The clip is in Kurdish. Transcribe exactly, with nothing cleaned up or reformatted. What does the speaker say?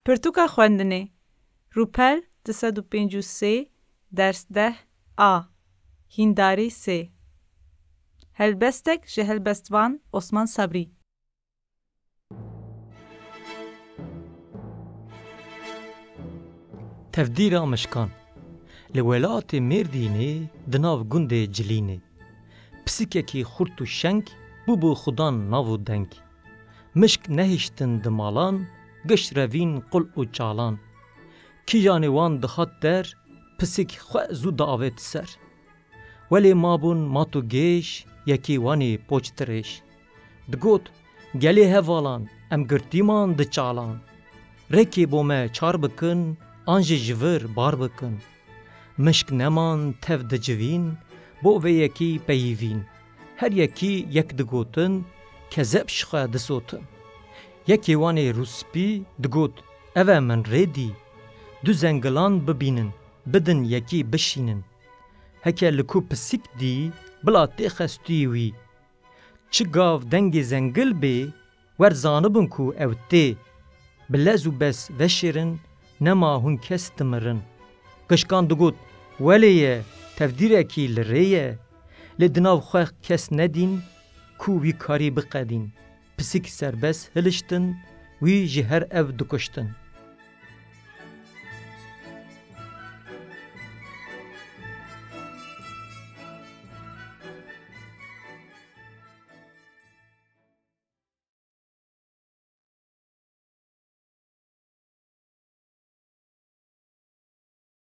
Pirtûka xwendinê. Rûpel du sed û pêncî û sê, ders deh A. Hîndarî sê. Helbestek ji helbestvan Osman Sabrî. Tevdîra mişkan. Li welatê Mêrdînê di nav gundê Cilînê, pisikekî xurt û şeng bûbû xudan nav û deng. Mişk nehiştin di malan, giş revîn qul û çalan. Kîjanê wan dihat der, pisik xwe zû diavêt ser. Welê mabûn mat û gêj, yekî wanî poç dirêj. Digot, gelê hevalan, em girtî man di çalan. Rêkê bo me çar bikin, an jî ji vir bar bikin. Mişk neman tev dicivîn, bo vê yekî peyivîn. Her yekî yek digotin, kezeb ji xwe disotin. Yekê wanê rûspî digot, ev e min rê dî. Du zengilan bibînin, bidin yekî bişînin. Heke li ku pisîk dî, bila têxe stûyê wî. Çi gav dengê zengil bê, wer zanibin ku ew tê. Bi lez û bes veşêrin, nema hûn kes dimirin. Gişkan digot, welê ye, tevdîrekî li rê ye. Lê di nav xwe kes nedîn, ku wî karî biqedîn. Pisîk serbest hiliştin, wî ji her ev dikuştin.